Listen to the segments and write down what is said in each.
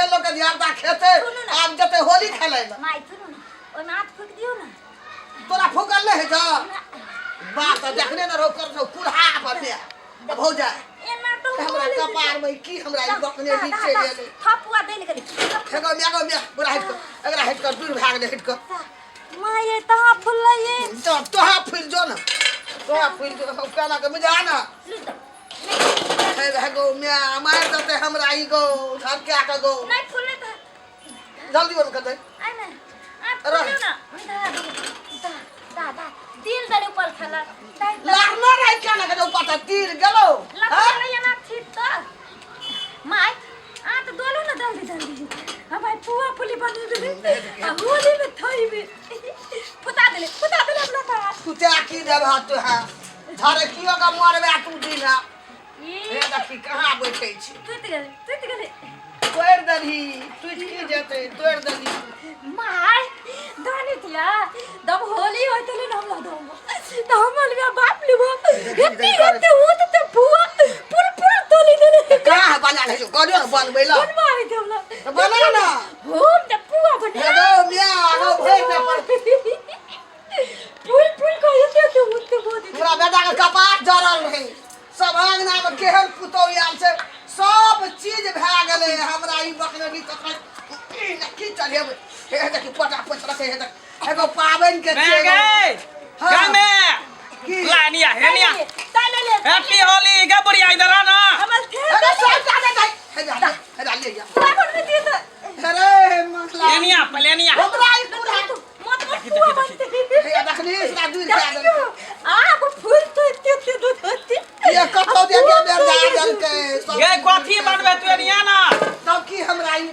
छै लोक के धियापुता खेतै। सुनू ने। आब जेतै होली खेलै लए। माय, सुनू ने, ओहिमे हाथ फूकि दियौ ने। तोरा फूकल नहि होइ छौ बात तऽ देखने ने रहो कर छौ कुल्हा पर ने भौजा। एना तो हमरा कपार में की हमरा ई बकने नीचे गेलै। थपुआ देल गेलै। हेगो म्या गो म्या बुरा हटि कऽ एकरा हटि कऽ दूर भए गेलै हटि कऽ। माय, तहाँ फुललै ये। तो तोहा फुलि जो ने, तोहा फुलि जो। हम केना के बुझा ना। लू तऽ। हे हे गो म्या मारि देतै हमरा ई गो धमका के गो। नहि फुललै तऽ जल्दी बंद कर दे। आइ ने आ फुलौ ना दा दा दा दा दिल दले ऊपर खेला। लारना रहे क्या ना के ऊपर तीर गेलो। लखना ना ठीक त माय आ त दोलो ना जल्दी जल्दी। हम भाई पुआ पुली बनेबे आ होली में थइबे। फुता देले, फुता देले हमरा त। फुता की देबह तू? है धरे कियो के मरबे तू दिन है। ई हे देखी कहाँ बैठे छी। टूट गेले, टूट गेले। तोड़ि देलही, टूटि की जेतै, तोड़ि देलही। माय दानी थिया दब होली होय तले न हमरा दो त हमर बे बाप लेबो एते एते होत त पुआ पुल पुल तोली देले। कहाँ बना ले करियो ने बनबै ला। बनवा आइ दे हमरा। तऽ बना ना। हम त पुआ बना। हे गो मिया गो भरि दे पर। पुल पुल को एते एते होत बोल। हमरा बेटा के कपार जरल रहे, सब अंगना में केहन पुतोह आयल छै, सब चीज भए गेलै। हमरा ई बकने भी तखन ई ने की चढ़ेबै। हे देखी पोटा पोछ रखे। हे देख एगो पाबनि के मैं छियै। गए। हाँ। क्या मैं की? लानिया हेनिया। ताले ले। हैप्पी होली गे बुढ़िया, इधर आ ना। हमर थे। अरे सब जा जा हे जा हे जा ले जा। पुआ बनबे दिए त। अरे मसला एनिया पहले एनिया। हमरा ई पूरा मत मत पुआ बनते। हे देखली इसरा दूर कए देलकै। आ वो फूल तो एते एते दूध होते। ये कतौ दे के बेर जा देलकै सब। गे कथी बनबे तू? एनिया ना। तब की हमरा ई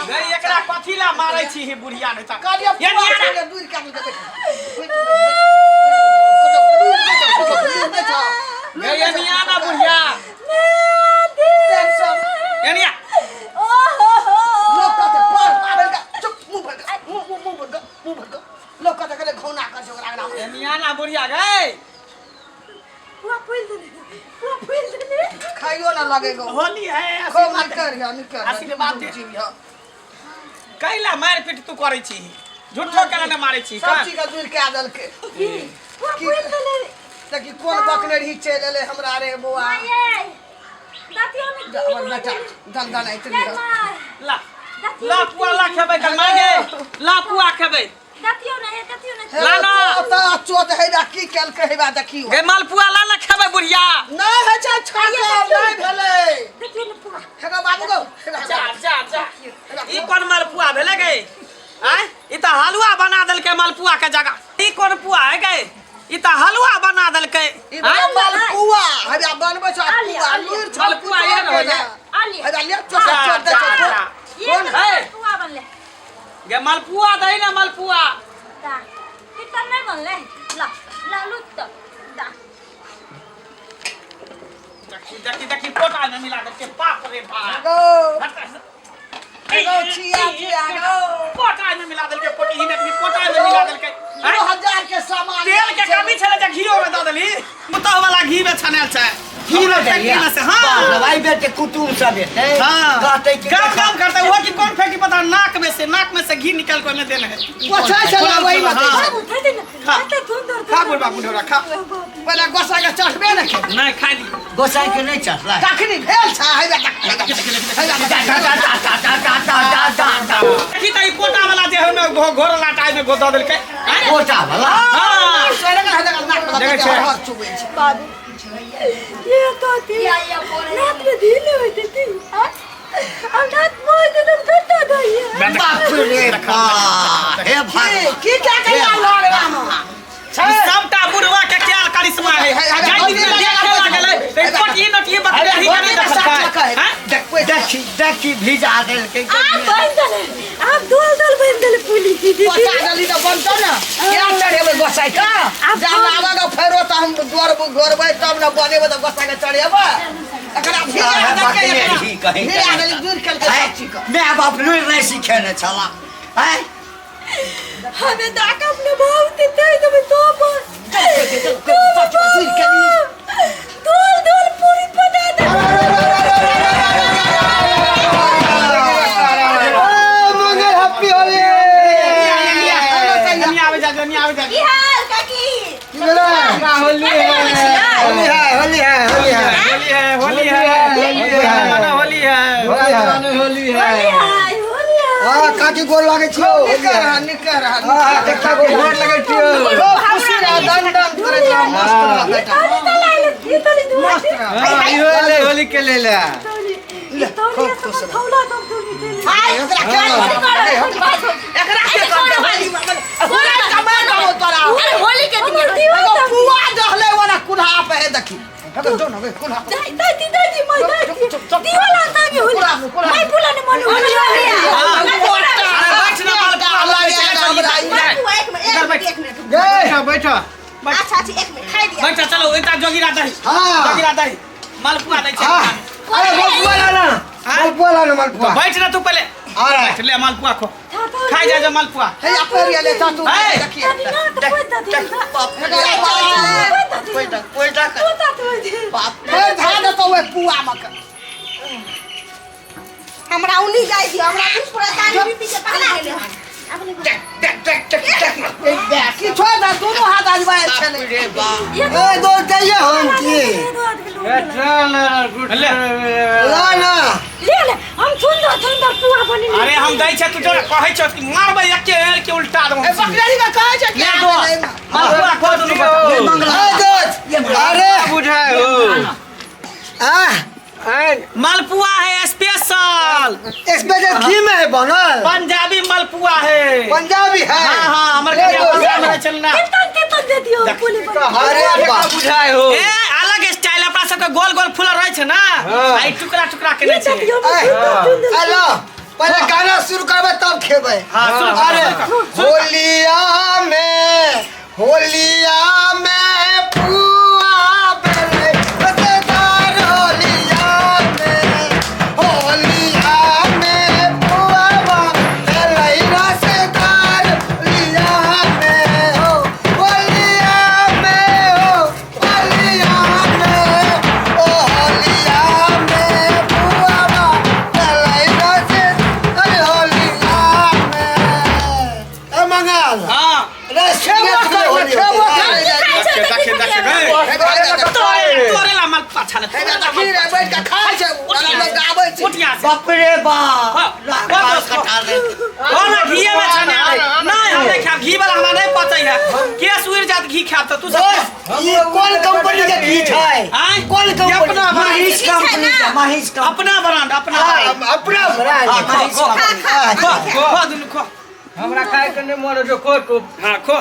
गे एकरा कथी ला मारै छी ही बुढ़िया? नहीं त कहलियै एनिया पुआ ना। छोड़े दूर कए देलकै। गे एनिया ना बुढ़िया। टेंशन। एनिया। ओ हो हो। लोक कहतै पर पाबनि के चुप मुंह भर के मुंह मुंह मुंह भर के मुंह भर के लोक कहतै कने घौना कर छै ओकरा अंगना में। एनिया ना बुढ़िया गे। पुआ फूल देले, पुआ फूल देले। खाइयो ना लगे गो। होली है। खूब निकर है निकर। आशीर्वाद दे। जी हाँ। कैला मार पीट तू करै छी? झूठो केला ने मारै छी? सब चीज के दूर कए देलकै। पुआ फूल देले। देखी कोन बकने रही चलि एलै हमरा रे बौआ। माये दातियो ने जा, हमर बेटा दन दन आइत जय माय। ला दातियो। ला पुआ ला खेबै कल मागे, ला पुआ खेबै। दातियो ने हे, दातियो ने। ला ना। चोत चोत है बा की केलकै है बा देखियो। गे मालपुआ ला ना खेबै बुढ़िया। नहि होइ छै छाकर नहि भेलै। दातियो ने पुआ। हे गो बाबू गो हे गो। जा जा जा, ई कोन मालपुआ भेलै गे? आँय, ई तऽ हलुआ बना देलकै मालपुआ के जगह। ई कोन पुआ है गे? ई तऽ हलुआ बना देलकै। ई भेलै मालपुआ हबा बनबै छ आलिया, पुआ आलिया। लुरि छ। मालपुआ ये ने होइए। आलिया। हबा ले चोट जा, चोट दे जा, छौ। जा। ये कोन तो है? पुआ बनले। गे मालपुआ दही ना मालपुआ। दा कितना नहीं बनले, ला ला लू तो दा। देखी देखी देखी पोटा में मिला देलकै, बाप रे बाप। गो एगो छिया छिया गो। पोटा में मिला देलकै, पोटी ही में पोटा में मिला देलकै। आँय? 2000 के सामान तेल के कमी छलै जे घियो में दऽ देली। पुतोह वाला घी में छानल छै। घी में फैक्ट्री में से, हाँ। भाई बेटे कुटुम सब एतै। हाँ। कहतै कि गम गम करतै ओहो कि कोन फैक्ट्री पता, नाक में से घी निकाल के ओहिमे देने है। पोछै छलै वही में। हाँ। अरे उठा दे ना। खा। कते सुंदर। खा बुढ़बा बुढ़ौरा खा। पहिले गोसा के चढ़बे ने के। नहीं खा ली। गोसाई के नहीं चढ़ला। कखनी भेल छै है बा देख, है बा देख, है बा दा देख। दा दा दा दा दा दा दा दा दा। देखी तऽ ई कोटा वाला जे है ओहिमे घोर लाटा ओहिमे दऽ देलकै। आँय? कोटा वाला। हाँ। सोरे के है नाक में देखै छै। हर चुबै छै। बाबू ये तो थी रात में दिल होते थी हम रात मोह दे तुम बेटा दइए। बाप रे बाप, हे की भगवान। की क्या कहिया लड़ राम ई सबटा बुढ़वा के क्या करिश्मा है। हे, हे, जाहि दिन में देखे लागलै तऽ कोटी नटी बकरी ही के नहीं देखलकै। आँय? देखी देखी भिजा देलकै। आप बन दले, आप दोल दोल बन दले पुली। पोसा देली तऽ बनतौ ने, क्या चढ़ेबै गोसाई के? आब जा लाबऽ के फेरो तऽ हम गोर गोरबै तब ने बनेबै तऽ गोसाई के चढ़ेबै। एकरा भिजा देलकै, बकने एकरा ही कहीं भिजा कहीं। देली दूर केलकै सब चीज के। माय बाप लुरि नहि सिखेने छला आँय? हमें दाक अपने भाव देते हैं तो तो पर दूर केली। दोल दोल पूरी बना दे। काकी गोर लागै छियौ। निक रह, निक रह। हां, देखा गोर लागै छियौ। खूब खुशी रह, दन दन करैत रह, मस्त रह बेटा। तोली तो लाइल ये तोली दुआ मस्त रह। हाँ, इहो ले होली के ले ले। तोली तोली सब थौला तो तोली तोली। हाय, एकरा के एकरा के करते होली में होली कमा दहो तोरा। अरे होली के दिन एगो पुआ दहले वाला कुल्हा पे है देखी। हेगे जो न गे कुल्हा। दाई दाई दाई मैं दाई दीवाला तांगे होली मैं पुला ने मन होली। अरे बैठ ना, मालपुआ लगे हमरा ई। एक मिनट, एक मिनट। गे बैठो बैठो। अच्छा अच्छा, एक मिनट खाई दिया। बैठ, चलो एकटा जोगिरा दही। हाँ। जोगिरा दही मालपुआ दै छै। हां, अरे मलपुआ लाना, मलपुआ लाना, मलपुआ। बैठ ना तू पहले। आ रहा है। बैठ ले, मालपुआ खो, खाई जा जा मालपुआ। हे अपने ले जा तू। हे। देखिए। दादी ना तो कोई दादी बाप रे बाप। कोई डर, कोई डर। तो दादी। बाप फेर धा देतौ ओहि पुआ मे के। हमरा उनी जाय दियो, हमरा कुछ परेशानी बीपी के पहले गेले हन। देख देख देख देख देख की छोड़ दे, दोनों हाथ आजमाए छले। ए दो चाहिए हम की। ए चल गुड। ले। लाना। ले ले, हम सुंदर सुंदर पुआ बनी। अरे हम दै छै, तू जोरा कहै छौ कि मारबै एके हेर के उल्टा दो। ए बकरी के कहै छै कि ले दो मालपुआ खो दुनू बच्चा। ए दोस्त, अरे बुझाए हो। आ मालपुआ है स्पेशल। स्पेशल घी में है बनल। पंजाबी मालपुआ है। पंजाबी है। हाँ हाँ, हमर ले के दो। पंजाब में चलना। कितना कितना दे दियो पुली बनी। अरे बाप। बुझाए हो। ए अलग स्टाइल, अपना सबके गोल गोल फूल रहै छै ना, हाँ। आ ई टुकड़ा टुकड़ा के नै छै। दियो सुंदर सुंदर। हेलो, पहले गाना शुरू करबे तब खेबै। हाँ, शुरू कर, अरे शुरू कर, शुरू कर। होलिया में, होलिया में पुआ बेले रसदार, होलिया में, होलिया में पुआ बेले रसदार, होलिया में हो, होलिया में हो, होलिया में ओ, होलिया में पुआ बेले रसदार, होलिया में। ए मंगाल। हाँ। रे खेबो करबै, खेबो करबै। खाइ छै। देखे देखे गए। हे तोरे ला मालपुआ छाने। देखी रे, बैठ के खाइ छै ओकरा लोग आबै छै। उठ यहाँ से। बाप रे बाप। हाँ, बाल कटा ले। ओ ना घीए में छाने आले। नहीं हम नहीं खाब, घी वाला हमरा नहीं पचै है, केस उड़ जात घी खाब त तू सब। दोस्त, ई कोन कंपनी के घी छै? आँय? कोन ये कंपनी? अपना ब्रांड। महेश कंपनी के, महेश कंपनी। अपना ब्रांड, अपना हाँ, ब्रांड। अपना ब्रांड। हाँ, खो, महेश खो। कंपनी। हाँ, खो खो दुनू खो। हमरा खाए के नहीं मन जो खो तो। हाँ खो।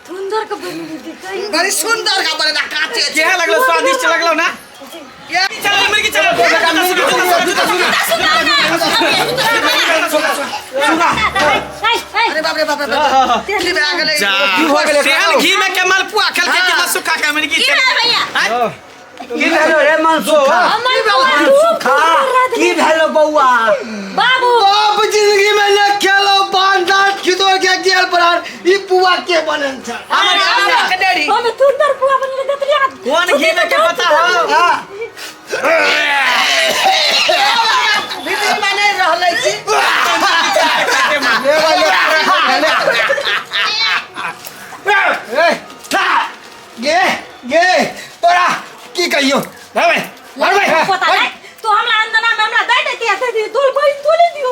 सुंदर के बनी दिखाई। बड़ी सुंदर का बनेला काचे छै। केहन लगलो? स्वादिष्ट लगलो ना? ये चल मुर्गी चल। अरे बाप रे बाप रे बाप, की भए गेलै? जा की हो गेलै? तेल घी में के मालपुआ खेल के के सुखा के मुर्गी की चल। भेल भैया? आँय? की भेलो रे मनसुखा? खा की भेलो बौआ? बाबू बाप जिंदगी में न खेलो बांध दांत खिदो के गेल बरान ई पुआ के बनल छ। हमर हमरा के डेरी। हम सुंदर पुआ बनी देतली। कोन घी में के पता हो? हां। भीतर में नहीं रहलै छी। ले वाले ले। ए गे गे तोरा की कहियो? भाई भाई। पता नहीं तो हमरा अंदना में हमरा दे देती है दे दोल भाई तोले दियो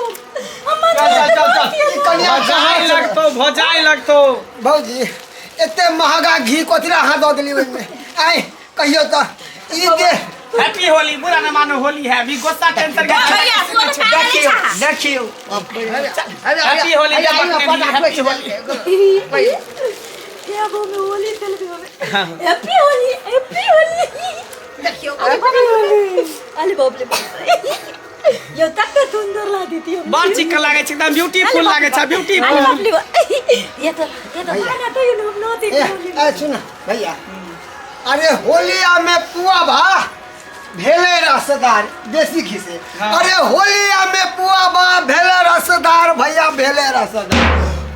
हम चल चल चल चल। कनिया भौजाई लगतो, भौजाई लगतो। भौजी एते महंगा घी कथी अहाँ दऽ देली ओहिमे? आइ कहियो तऽ ई दे। हैप्पी होली, बुरा न मानो, होली है अभी, गुस्सा टेंशन के। भैया तू तो खा ले देखियो छा। देखियो। Happy Holi, happy Holi. क्या वो में होली चल गई हमें। Happy Holi, happy Holi. देखियो। अरे बाप रे बाप, यो तक सुंदर ला देती हो। बड़ चिकन लागे छै, एकदम ब्यूटीफुल लागे छै, अरे ब्यूटीफुल। बाप रे बाप, ये तो खाना तो ये लोग नो ए देती। ए सुन भैया, अरे होलिया में पुआ भा भेले रसदार देसी घी से। अरे होलिया में पुआ बा भेले रसदार भैया, भेले रसदार।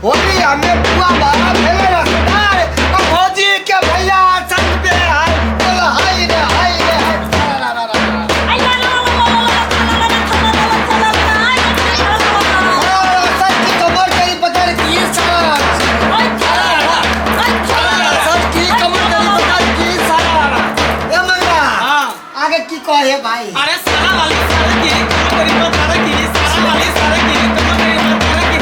होलिया में पुआ बा भेले रसदार, और भौजी के भैया संग पे हाय बोल हाय रे हाय रे हाय। रा रा रा रा रा। सर की कमर करी पता की सारा सर की कमर करी पता की सारा। ए मंगला। हाँ। आगे की कहे भाई? अरे सारा वाली सारा की कमर करी पता की सारा वाली सारा की कमर करी पता की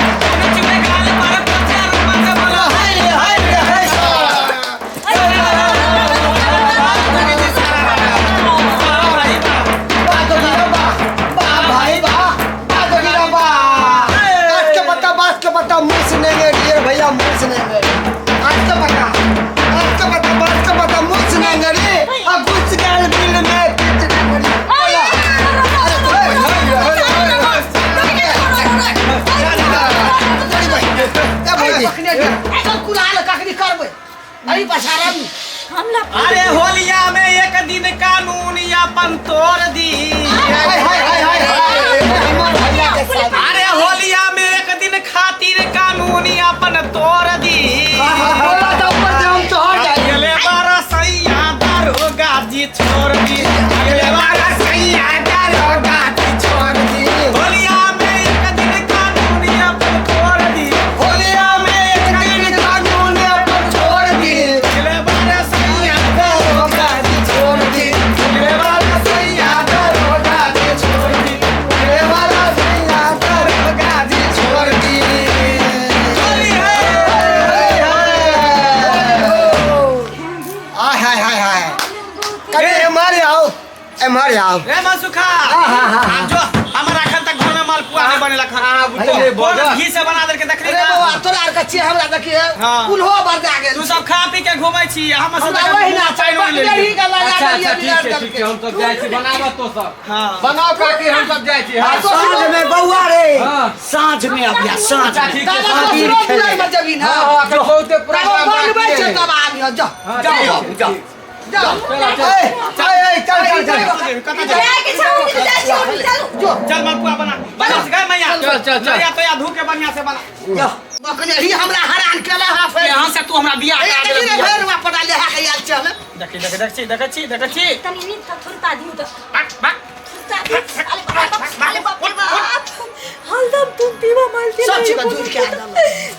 अपन तोड़ दी। हाय हाय हाय हाय हाय, हमर भैया के साथ। अरे होलिया में एक दिन खातिर कानूनी अपन तोड़ दी। बोला तो ऊपर से हम चढ़ जाए। अगले बार सैया दारोगा जी छोड़ दी। अगले बार सैया दारोगा जी छोड़ दी। होलिया में एक दिन कानूनी अपन तोड़ दी। होलिया में एक दिन कानून अपन छोड़ दी। अगले बार सैया दारोगा जी छोड़ दी। अगले बार सैया दारोगा जी छोड़ दी। अगले वाला सैया दारोगा जी छोड़ दी। होली है। हाय हाय हाय हाय, अरे एम्हर आओ, एम्हर आओ। रे मसुखा, हाँ। आप जो हमारा अखन तक घर में मालपुआ नहीं बनेला खाना। बुझलियै, कौन बजा। घी से बना देलके देखली अरे ना? बौआ, तोरा आर के छियै, हमरा देखिए हाँ। कुल्हो बरदा गेल। तू सब खा पी के घूमै छी, हम सब हमरा वही ना चाय छै, ले बकरी के लगा अच्छा देलियै अच्छा, ठीक बिगाड़ छै, ठीक छै, देलकै। हम सब जाइ छी, बनाबऽ तो सब। हाँ। बनाओ काकी, हम सब जाइ छी। हाँ। साँझ में बौआ रे, हाँ। साँझ में अबिया, साँझ अच्छा, में। ठीक छै। तब साँझ ससुरो में। बुलै में जेबही ना। हाँ, हाँ, एखन बहुते तब प्रोग्राम बनबै बाकी छै है। तब आबिह, जा हाँ, जा ठीक जाओ छै, जा ठीक। जा। चल, चल। ए ए ए, चल चल चल। कतऽ जा? जाय के छौ कि जाइ छी, चलू। जो चल मालपुआ बना, बना से गए मैया। चल, चल, चल। मैया तो या धू के बढ़िया से बना। बकरी हमरा हरान केला हा फेर। यहाँ से तू हमरा बियाह ए करा देखी रे देलक। भेर वा पटा ले हा के आयल छै हमे। देखी देखी देखी देखै छी देखै छी। तनी नीक का थुरता दियौ तऽ बाक बाक। थुरता दियौ। अरे बाप अरे बाप रे बाप, हरदम तुम पीवा मालती सब चीज के दूध के आदम।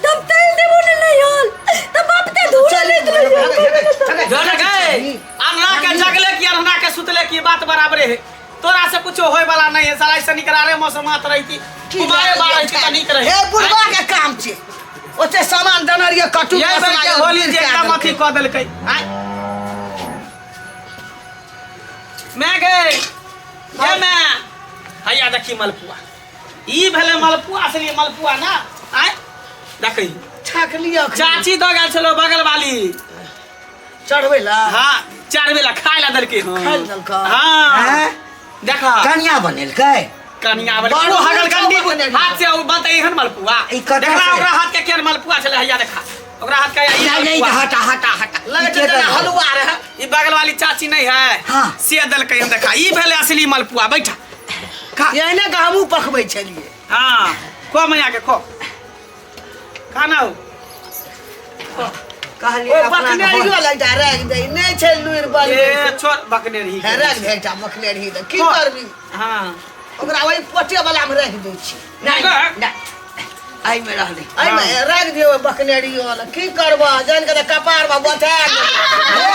दम तेल देबो ने नहीं होल त बाप ते धूल ले डर गए अन्ना के जगले की अन्ना के सुतले की बात बराबरे है। तोरा से कुछो होय वाला नहीं है साला, ऐसे निकरा रे मौसम आत रही थी कुमारे बार रही थी त निक रही। हे बुढ़वा के काम छै, ओते सामान देने रहियै कटु ये बेर के होली जे एकदम अथी कऽ देलकै। आय मैं गए ये मैं हैया देखी मलपुआ, ई भेलै मलपुआ, असली मलपुआ ना। आय देखी छाक लिअ। चाची दऽ गेल छलो बगल वाली चढ़बै ला। हाँ, चार बेला खाय ला देलकै। खाय ला देलकै। हाँ देखा कनिया बनेलकै। कनिया बने बड़ ओ हगल गंडी बनेलकै। हाथ से ओ बनतै एहन मलपुआ। ई कतऽ देखला से? ओकरा हाथ के केहन मलपुआ छलै, हैया देखा ओकरा हाथ के ई नहीं नहीं, मलपुआ। हटा हटा हटा। लगै ई छै के जेना देलकै? हलुआ रहै। ई बगल वाली चाची नहीं है, हाँ। से देलकै हम देखा ई भेलै असली मलपुआ। बैठा खा। एहने के हमहूँ पकबै छलियै। हाँ खो मैया के खो खाना हो। कहलियै ओ अपना बकनेरियो लगता राखि दे, नहि छै लुरि बनबै। ए छोड़ बकने रही। हे राखि दे एकटा बकनेरी दे, की खो। करबी? हाँ ओकरा ओहि पोटे वाला मे राखि दै छी। नहीं नहीं, एहिमे रहलै। एहिमे राखि दियौ बकनेरियो वाला, की करबह जानि के तऽ कपार मे बचा हे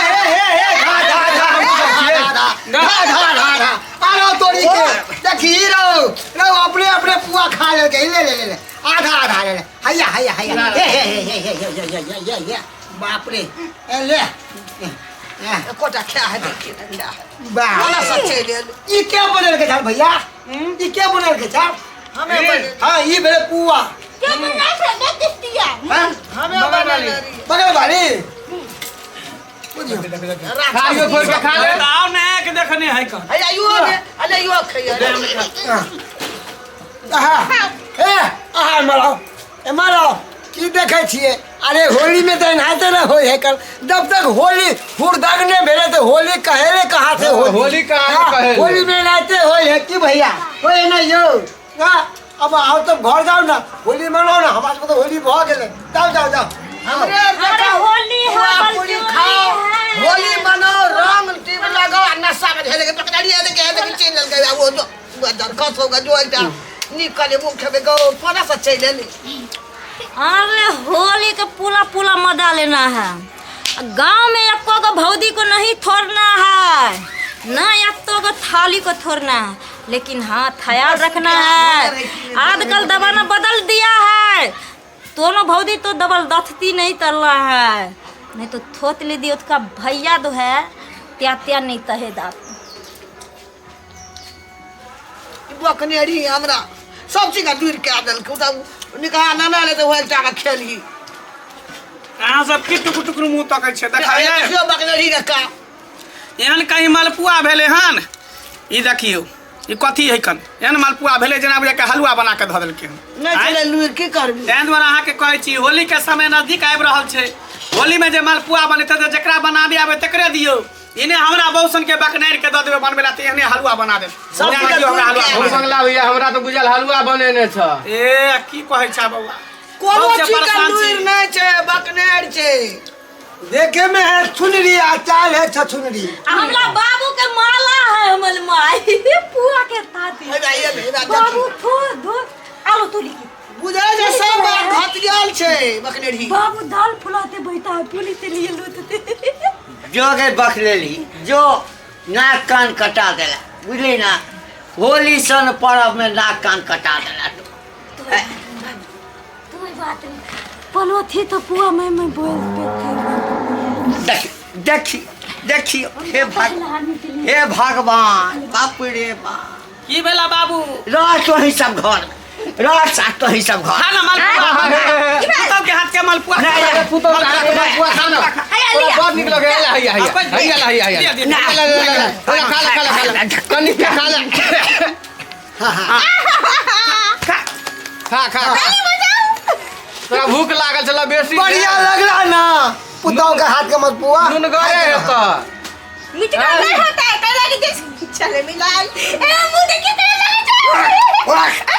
हे हे हे, धा धा धा धा धा धा धा धा, आरो तोरी के देखी रहो रहो, अपने अपने पुआ खा लेलकै। ले ले ले ले, आधा आधा ले ले, हैया हैया हैया, हे हे हे हे हे हे हे हे हे हे, बाप रे, ए ले ए, एकोटा खाए है देखी ने खाए है। बाप कोना से चलि एलै? ई के बनेलकै छल भैया? ई के बनेलकै छल? हमे बनेलियै। हाँ, ई भेलै पुआ। के बना छै ने दिस्तिया? हाँ? हमे बगल वाली। बनेने रहियै। बगल वाली खाइयो फोड़ के खा ले। आओ ने के देखने है कन। हैया इहो ने, अरे इहो खैया। आहा हे आहा, मराओ ए मराओ, की देखै छियै? अरे होली में तऽ एनाहिते ने होइ है कल, जब तक होली हुरदग नहि भेलै तऽ होली कहेले कहाँ से होली? होली कहाँ हाँ, कहेले? होली में एनाहिते होइ है की भैया? होइ नहि यौ? हाँ, अब आओ तब घर जाओ ना, होली मनाओ ना, हमरा सबके तऽ होली भऽ गेलै। जाओ जाओ जाओ। हमरे आर अरे देखाओ, होली है, पुआ बल्कि पूरी होली खाओ, है। होली मनाओ, रंग टीप लगाओ आ नशा में झेले के पकड़ाड़ी है देखे है देखे चलि लेलकै। आ ओ जो दरखत होगा जो एकटा नीक कहलियै मुँह खेबै गौ, कोना से चलि एलै? अरे होली के पूरा पूरा मजा लेना है, गांव में एको गो भौजी को नहीं छोड़ना है, ना एको गो थाली को छोड़ना है, लेकिन हाँ ख्याल रखना है। आजकल जमाना बदल दिया है, दोनों भौजी तो डबल दस्ती नहीं कर रहा है, नहीं तो थोत ले दिए उसका भैया जो है त्या त्या नहीं तहे दाप। बकनेरी हमरा सब चीज दूर कए देलकै। ओ तऽ निकाह नाना ले तऽ ओहि एकटा खेलही। अहाँ सब की टुकुर टुकुर मुँह तकै छियै? देखा देखियौ बकनेरी के काम। एहन कहीं मालपुआ भेलै हन? ई देखियौ ई कथी है कन, एहन मालपुआ भेलै जेना बुझाय के हलुआ बना के धऽ देलकै हन। नहि छलै लुरि, की करबी? ताहि दुआरे अहाँके कहै छी होली के समय नजदीक आबि रहल छै, होली में जे मालपुआ बनेतै तऽ जकरा बनाबे आबै तकरे दियौ। इने हमरा बौसन के बकनार के दऽ देबै बनबै ला तऽ एहने हलुआ बना देब सब नहि, बुझियौ हमरा हलुआ हम बंगला भैया हमरा तऽ बुझल हलुआ बनेने छ। ए की कहै छ बौआ? कोनो बहुत से चीज के परेशान छी। लुरि नहि छै, बकनेर छै। देखे में है छुनरी आ चाल है छछुनरी। हमरा बाबू के माला है हमर माई पुआ के थाती। हे बा, ये बे, हे बा, बाबू थो धो आलू तोली के बुझै छै सब बात घट गेल छै बकनेरी। बाबू दाल फुलाते बैठा है पुली से लिए लूटते। जो गे बकलेली जो नाक कान कटा देला, बुझली ना? होली सन पर्व में नाक कान कटा देला तू। तो बात नहीं पलो थी तो पुआ मैं बोल पे थे। देखी देखी देखियो, हे भग हे भगवान, बाप रे बाप। की भेला बाबू? रह तोही सब घर, रह सा तोही सब घर। खा ना मालपुआ, पुतौ के हाथ के मालपुआ। नहीं, अरे पुतौ के हाथ के मालपुआ खा ना, तोरा बड़ नीक लगे। हैया हैया हैया हैया हैया दिया, दिया। ना ले ले ले, खा ले खा ले खा ले, कनी के खा ले। खा खा, तोरा भूख लागल छल बेसी। बढ़िया लगला ना पुतौ के हाथ के मलपुआ? नुन गरे है तऽ मिटका नहीं होता है, कह लगी चले मिलाल ए मुंह देखिए तेरे लगे।